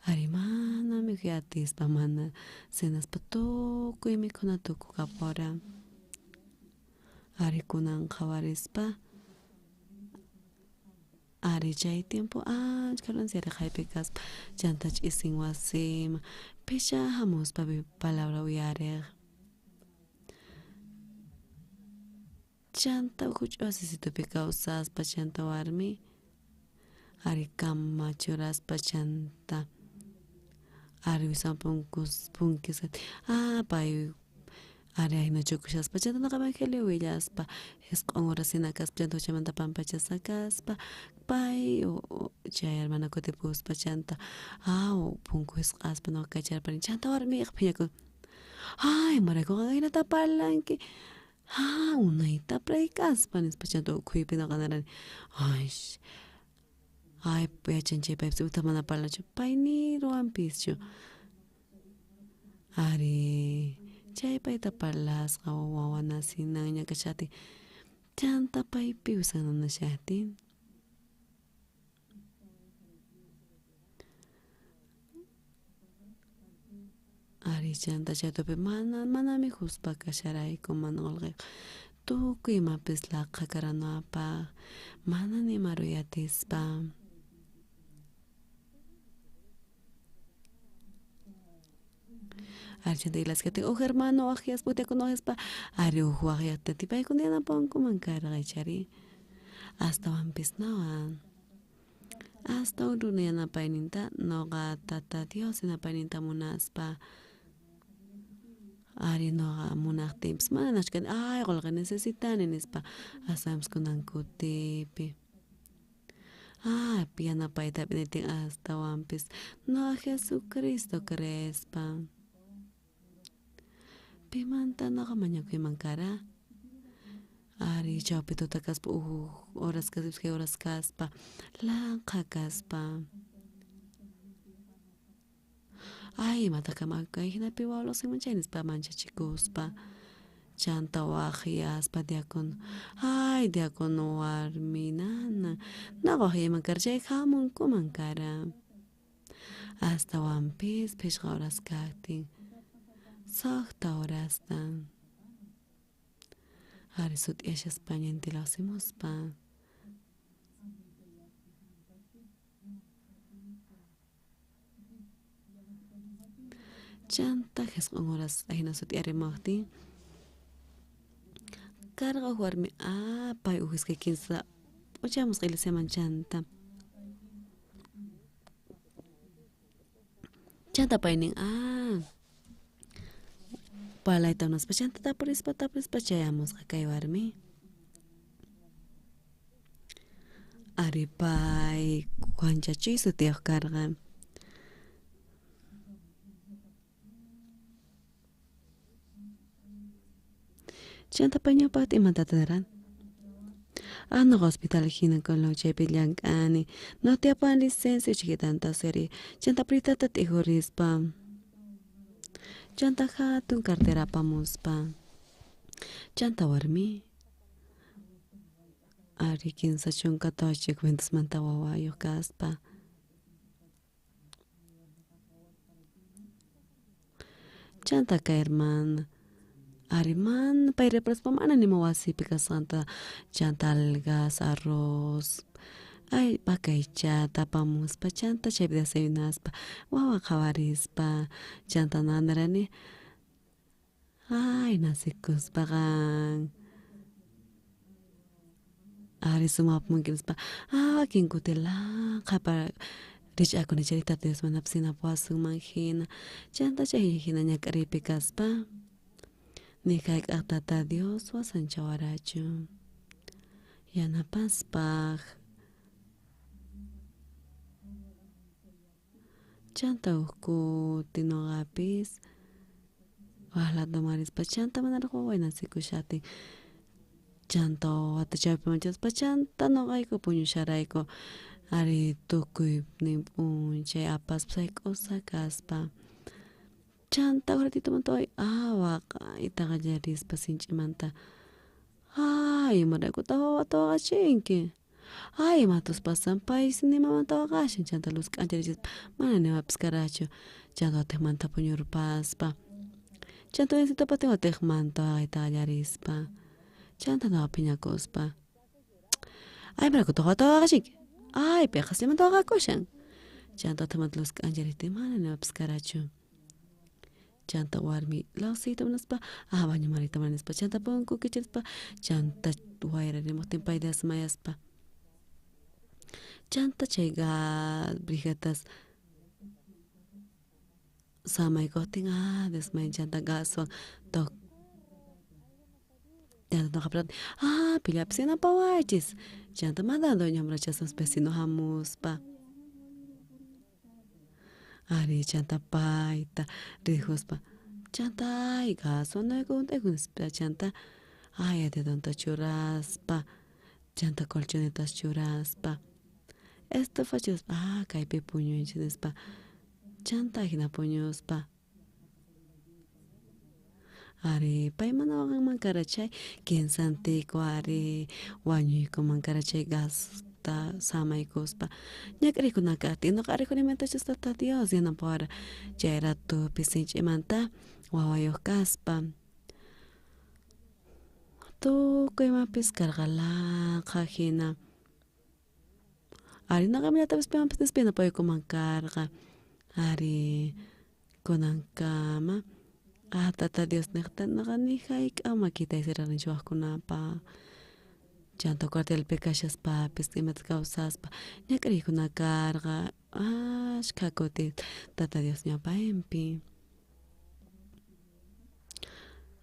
ari mana mikhuy atispa mana cenaspa tukuy mikhuna tukukapura ari kunan qhawarispa ari chay tiempo achkha yaraqaypi kaspa chanta ch'isin wasiman picha hamuspa palabra uyariq chanta huch'uy wasisitupi kawsaspa chanta warmi ari cama churaspa chanta ari wisan punkis pay ari aynachukushaspa chanta noqa evangelio willaspa jisq'on horas hina kaspa chanta huchamanta pampachasqa kaspa pay chay hermana kutipuspa chanta punku jisq'aspa noqa kacharparini chanta warmiyqa phiñakun ay imaraykuqa hinata parlanki unayta predicaspa nispa chanta ukhuypi noqa nirani ay ay yachanchay paypis imata mana parlanchu pay ni ruwanpischu ari chay payta parlasqa wawa nacinanña kashajtin chanta paypi wisananashajtin ari chanta chaytupi mana mana mikhuspa kasharayku mana qolqeyuq tukuy imapis laqha karanapaq mana nima ruway atispa ari chanta iglesia uj hermano waqyaspa diácono waqyaspa ari uj waqyaqta paykuna yanapawankuman karqa ichari astawanpis nawan astawan runa yanapayninta noqa Tata Dios yanapayninta munaspa ari noqa munaqtinpis mana nashkani ay qolqe necesitani nispa astawanpis kunan kutipi yanapayta hap'initin astawanpis noqa Jesucristo creespa pimanta noqa mañakuyman kara ari chawpi tuta kaspa uj horas kaspa iskay horas kaspa laqha kaspa ay imataq kay hinapi wawa lluqsinman chay nispa manchachikuspa chanta waqyaspa diácono ay diácono warmi nana noqa waqyayman kara chay hamunkuman kara astawanpis phishqa horas kaqtin suqta horasta ari sut'iyashaspaña inti lluqsimuspa chanta jisq'on horas ahina sut'iyarimuqtin karqa uj warmi pay uj iskay kinsa p'unchamusqa iglesiaman chanta chanta pay nin parlayta munaspa chanta tapurispa tapurispa chayamusqa kay warmi ari pay Juan Chachuy sutiyuq karqa chanta pay ñawpaqta imatata niran noqa hospital hina chaypi llank'ani no tiyapuwan licencia uchukitanta suyari chanta pritata t'ijurispa chanta hatun cartera apamuspa chanta warmi ari 34 cuentasmanta wawayuq kaspa chanta kay hermana ari mana pay reparaspa mana nima wasipi kasqanta chanta algas arroz ay pakaychata apamuspa chanta chaypi desayunaspa wawa qhawarispa chanta nirani ay nasikuspa qan ari sumapunki nispa wakin kuti laqha rich'akuni chay Tata Dios manapis yanapawasunman hina chanta chay hina ñak'ariypi kaspa ni hayk'aq Tata Dios wasanchawarachu yanapaspaq chanta uj kuti noqapis waq ladoman rispa chanta manaraq waway nacikushaqtin Chanta wawata chawpiman churaspa chanta noqayku puñusharayku ari tukuynin p'unchay apaspa sayk'usqa kaspa. Chanta uj ratitomanta waway waqayta qallarispa sinch'imanta ay imaraykutaq wawata waqachinki ay imatus pasan pay nimamanta waqashan chanta luz k'ancharichispa mana nimapis karachu chanta watiqmanta puñurpaspa chanta uyarisitapati watiqmanta waqayta qallarispa chanta noqa phiñakuspa ay imaraykutaq wawata waqachinki ay payqa qhasillamanta waqakushan chanta watiqmanta luz k'anchariktin mana nimapis karachu chanta warmi lawsiyta munaspa bañoman riyta munani nispa chanta punku kicharispa chanta wayra rimuqtin pay desmayaspa chanta chay gas brigatas samaykuqtin desmayan chanta gaswan tok chanta noqa pillapis yanapawaychis chanta mana doña hamurachaspas vecino hamuspa ari chanta payta rijuspa chanta ay gaswan hunt'aykun nispa chanta ay dedonta churaspa chanta colchonetas churaspa estufa churaspa kaypi puñuychis nispa chanta ajina puñuspa ari pay mana waqanman kara chay kinsantiku ari wañuykuman kara chay gasta samaykuspa ñak'ariykuna kaqtin noqa rikhuriymantachus tata Dios yanapawara chay ratupi sinch'imanta wawayuq kaspa tukuy imapis karqa laqha hina ari noqa imallatapis pimanpis nispa yanapaykuman karqa ari kunankama tata Dios niqta noqa ni hayk'aq makita aysararanichu waqkunapaq chanta cuartelpi kashaspapis imata kawsaspa ñak'ariykuna karqa ashkha kuti tata Dios ñawpaypi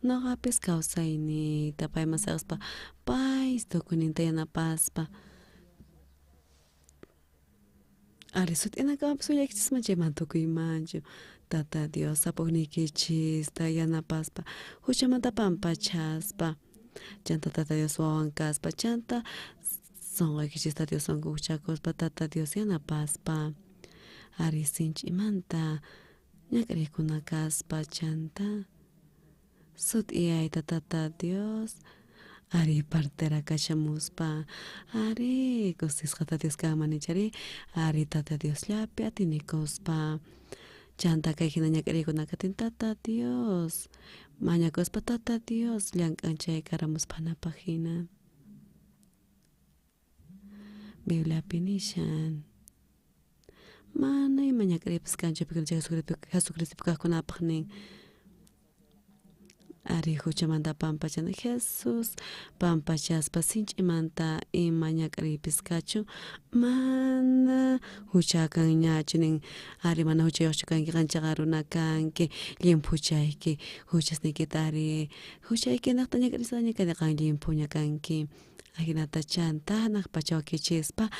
noqapis kawsayniyta payman saqespa pay tukuyninta yanapaspa ari sut'inakamapis willaykichisman chayman tukuymanchu tata Dios sapukniykichista yanapaspa huchamanta pampachaspa chanta tata Dios wawan kaspa chanta sonqoykichista Dioswan kukchakuspa tata Dios yanapaspa ari sinch'imanta ñak'ariykuna kaspa chanta sut'iyayta tata Dios ari partera kashamuspa ari kusisqa tata Dios kanman nichari ari tata Diosllapi atinikuspa chanta kay hina ñak'ariykuna katin tata Dios mañakuspa tata Dios llank'an chay karamuspanapaq hina Bibliapi nishan mana ima ñak'ariypis kanchu pikuna chay Jesucristopi kaqkunapaq nin ari huchamanta pampachana Jesús pampachaspa sinch'imanta ima ñak'ariypis kachun mana hucha kanñachu nin ari mana huchayuqchu kanki qanchaqa runa kanki llimphuchayki huchasniykita ari huchayki naqta ñak'arisqaña kani qan llimphuña kanki ajinata chanta hanaq pacha wakichispa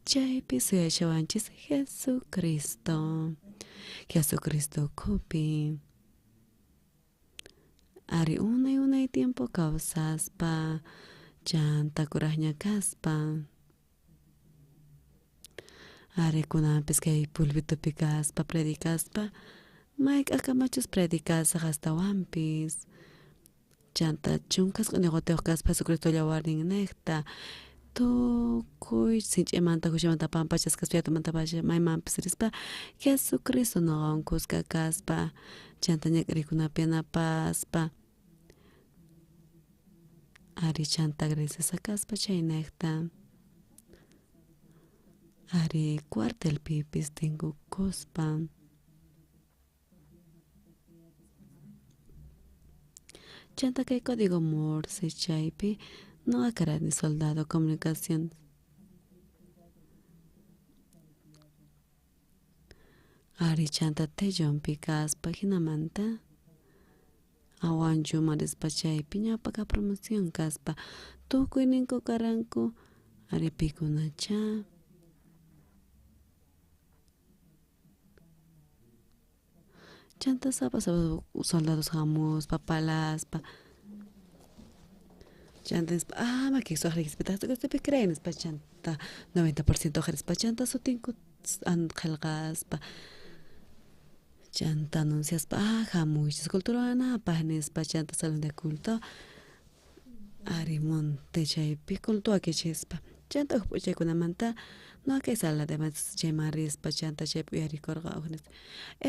chaypi suyashawanchis Jesucristo Jesucristo ukhupi ari unay unay tiempo kawsaspa chanta kuraqña kaspa ari kunanpis kay pulpitupi kaspa predicaspa mayk'aqkamachus predicasaq astawanpis chanta chunka isq'uniyuq watayuq kaspa Jesucristo llawarninniqta tukuy sinch'imanta huchamanta pampachasqa kaspa pacha maymanpis rispa Jesucristo noqawan kuska kaspa chanta ñak'ariykunapi yanapaspa ari chanta agradecesqa kaspa chayniqta ari cuartelpipis tinkukuspa chanta kay código Morse chaypi noqa karani soldado comunicación ari chanta tellonpi kaspa hinamanta awanchuman rispa chaypi ñawpaqa promoción kaspa tukuyninku karanku ari pikunacha chanta sapa sapa soldados hamuspa palaspa Chanta nispa, ah, makiyki suwajriykichispi creen nispa chanta 90% uqharispa chanta sutinku qillqaspa chanta anunciaspa, ah, hamuychis culto ruwanapaq nispa chanta salón de culto ari monte chaypi culto wakichispa chanta huk p'unchaykunamanta no kay sala de maestros chayman rispa chanta chaypi uyarikurqa huk nispa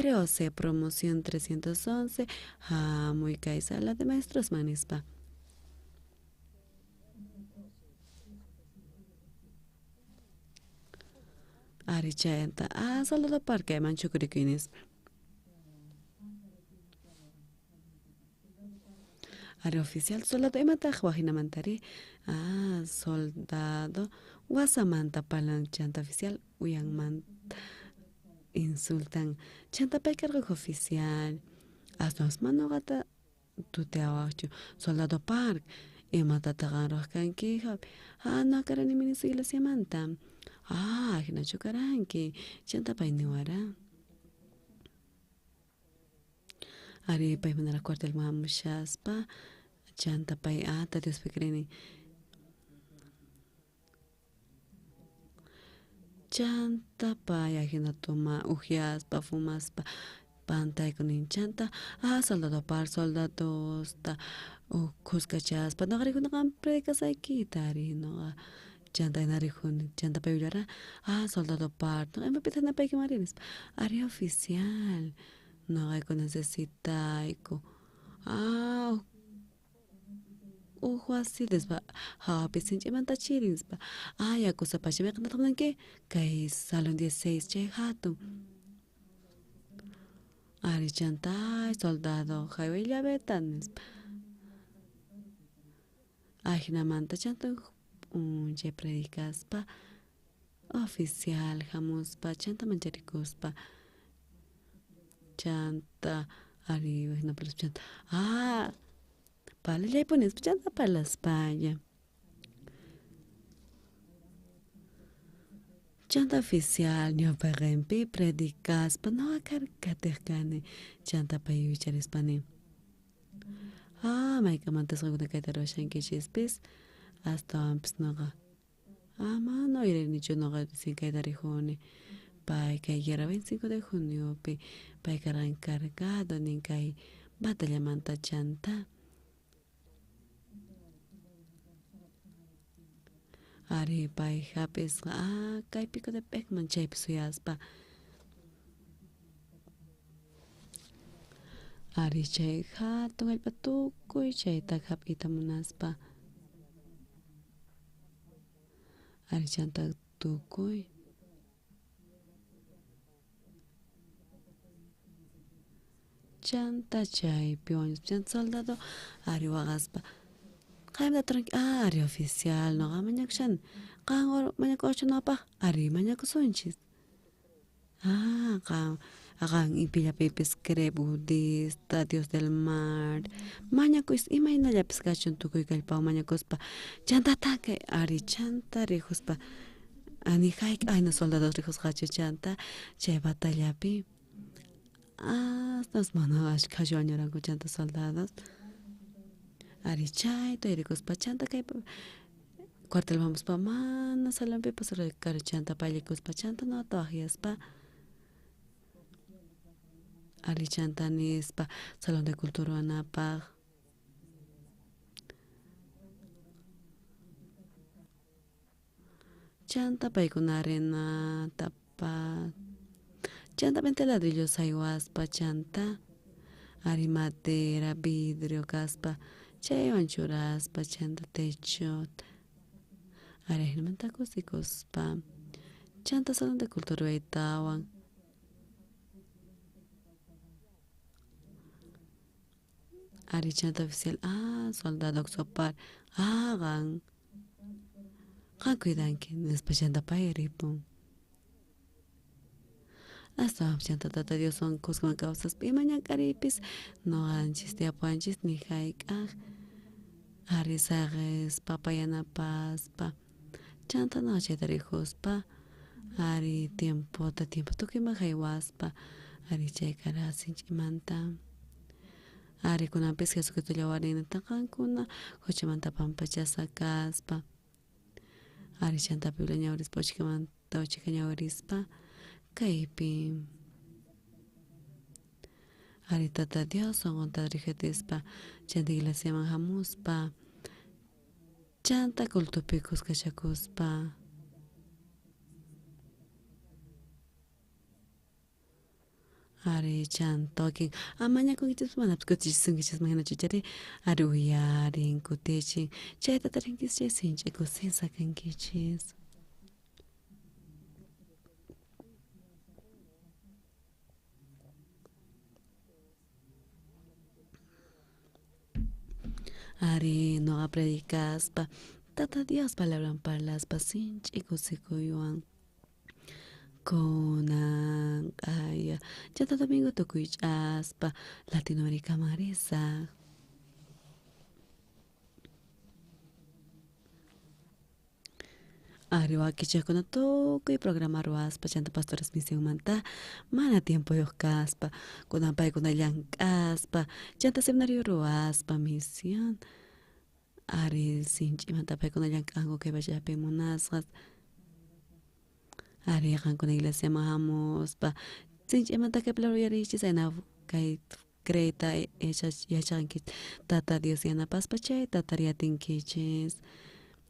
ROC promoción 311 hamuy kay sala de maestrosman nispa. Ari chayanta, ah, soldado parque kayman chukurikuy nispa. Ari oficial soldado imataq wajinamantari, ah, soldado wasamanta parlan chanta oficial uyanmanta insultan chanta pay karqa huk oficial aswanpas mana ñuqata tuteawaqchu soldado park imatataq qan ruwaq kanki ah ñuqa karani ministro iglesiamanta ah ajinachu karanki chanta pay niwara ari pay manaraq cuartelman hamushaspa chanta pay ah tata Diospi creeni chanta pay ajina toma ujiaspa fumaspa pantaykunin chanta ah soldado par soldadosta uj khuskachaspa ñuqa rikuni qan predicasqaykita ari ñuqa chanta hina rikuni chanta pay willara ah soldado par ñuqa imapitaq napaykiman rini nispa ari oficial ñuqayku necesitayku ah uj wasi nispa hawapi sinch'imanta chiri nispa ah yakusapacha mayqintataq munanki kay salón 16 chay hatun ari chanta ay soldado hayway llaveta nispa ajinamanta chanta uj p'unchay predicaspa oficial hamuspa chanta mancharikuspa chanta ari chanta ah parlallaypuni nispa chanta parlaspalla chanta oficial ñawpaqenpi predicaspa ñuqa qatiq kani chanta pay wicharispa nin ah maykamantas qankuna kayta ruwashankichispis astawanpis ñuqa ah mana uyarinichu ñuqa recién kayta rijuni pay kay guerra 25 de juniopi pay karqa encargado nin kay batallamanta chanta ari pay hap'isqa ah kay pico de Pecman chaypi suyaspa ari chay hatun allpa tukuy chayta hap'iyta munaspa ari chanta tukuy chanta chaypi wañuspa chanta soldado ari waqaspa qaymanta turanki ah ari oficial ñuqa mañakushani qan mañakuwaqchu ñuqapaq ari mañakusunchis ah qan qan pillapipis cree budista Dios del mar mañakuychis imaynallapis kachun tukuy kallpawan mañakuspa chanta takay ari chanta rijuspa ni hayk'aq ayna soldados rijusqachu chanta chay batallapi astas mana ashkhachu wañuranku chanta soldados ari chayta yuyarikuspa chanta kay cuartelman hamuspa mana salonpipas chanta pallikuspa chanta ñuqata waqyaspa ari chanta nispa salón de culto ruwanapaq chanta paykuna arenata chanta 20 ladrillos haywaspa chanta ari madera vidrio kaspa chaywan churaspa chanta techota ari ajinamanta kusikuspa chanta salón de culto ruwaytawan ari chanta oficial ah soldado sopar ah qan qan cuidanki nispa chanta pay ripun astawanpis chanta tata Dioswan kuskaman kawsaspa ima ñak'ariypis ñuqanchis tiyapuwanchis ni hayk'aq ari saqespa pay yanapaspa chanta ñuqa chayta rijuspa ari tiempota tiempo tukuyman haywaspa ari chay kara sinch'imanta Ari kunanpis Jesucristo llawarinata qankuna huchamanta pampachasqa kaspa. Ari chanta Biblia ñawirispa uchikamanta uchika ñawirispa kaypi. Ari Tata Dios sonqonta rijatispa chanta iglesiaman hamuspa chanta cultupi kuskachakuspa. Ari chanta wakin amañakunkichis manapis kutichisunkichis hinachu chayri ari uyarin kutichin chayta tarinkichis chay sinch'i kusisqa kankichis. Ari noqa predicaspa Tata Dios palabran parlaspa sinch'i kusikuywan kunan q'aya chanta domingo tukuy ch'aspa Latinoamericaman risaq. Ari wakichikuna tukuy programa ruwaspa chanta pastores misionmanta mana tiempoyuq kaspa kunan paykuna llank'aspa chanta seminario ruwaspa misión ari sinch'imanta paykuna llank'anku kay pachapi munasqas ari qankuna iglesiaman hamuspa sinch'imanta kay palabra uyariychis ayna kay creeyta yachaqankichis Tata Dios yanapaspa chayta tariyatinkichis.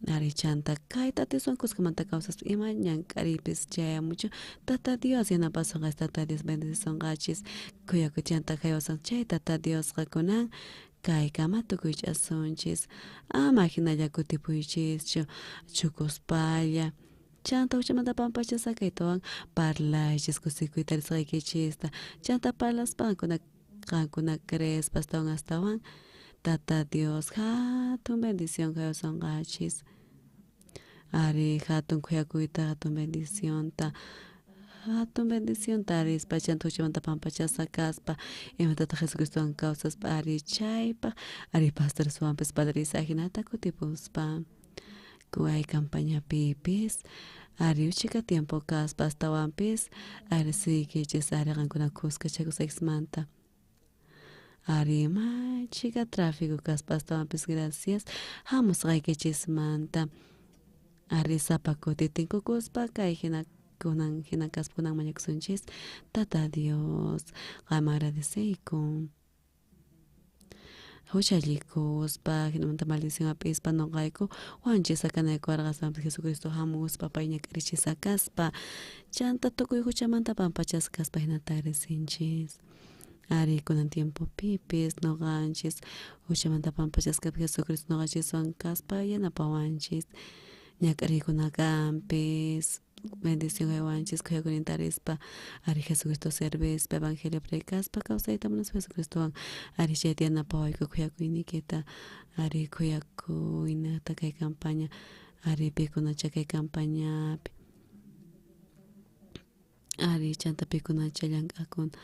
Ari chanta kay Tata Dioswan kuskamanta kawsaspa ima ñank'ariypis chayamuchun Tata Dios yanapasonqachis Tata Dios bendecisonqachis khuyakuy chanta haywasun chay Tata Diosqa kunan kaykama tukuy ch'asunchis ama hinalla kutipuychischu chukuspalla chanta huchamanta pampachasqa kaytawan parlaychis kusikuy tarisqaykichista chanta parlaspa qankuna qankuna creespa astawan astawan Tata Dios hatun bendición haywasonqachis ari hatun khuyakuyta hatun bendicionta hatun bendicionta arispa chanta huchamanta pampachasqa kaspa imatataq Jesucristowan kawsaspa ari chaypaq ari pastoreswanpis padres ajinata kutipuspa kay campañapipis ari uchika tiempo kaspa astawanpis ari siykichis ari qankuna kuskachakusqaykismanta. Ari may chhika tráfico kaspa astawanpis gracias hamusqaykichismanta ari sapa kuti tinkukuspa kay hina kunan hina kaspa kunan mañakusunchis Tata Dios qanman agradeceyku. Huchallikuspa hinamanta maldición hap'ispa nuqayku wanchisqa kanayku arqaswanpis Jesucristo hamuspa pay ñak'arichisqa kaspa chanta tukuy huchamanta pampachasqa kaspa hinata agradecинchis. Ari kunan tiempopipis nuqanchis huchamanta pampachasqa Jesucristo nuqanchiswan kaspa yanapawanchis ñak'ariykuna kanpis bendición haywanchis khuyakuyninta arispa ari Jesucristo servispa evangelio predicaspa kawsayta munaspa Jesucristowan ari chayta yanapawayku khuyakuyniykita ari khuyakuynata kay campaña ari pikunacha kay campañapi ari chanta pikunacha llank'akun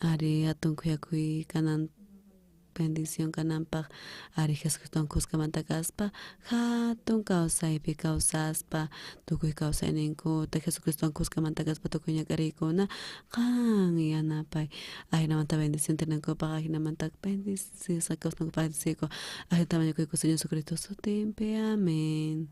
ari hatun khuyakuy kanan bendición kananpaq ari Jesucristowan kuskamanta kaspa hatun kawsaypi kawsaspa tukuy kawsayninkuta Jesucristowan kuskamanta kaspa tukuy ñak'ariykuna qan yanapay ajinamanta bendición tinankupaq ajinamanta bendecisqa kawsanankupaq bendeciyku ajinata mañakuyku Señor Jesucristo sutinpi amén.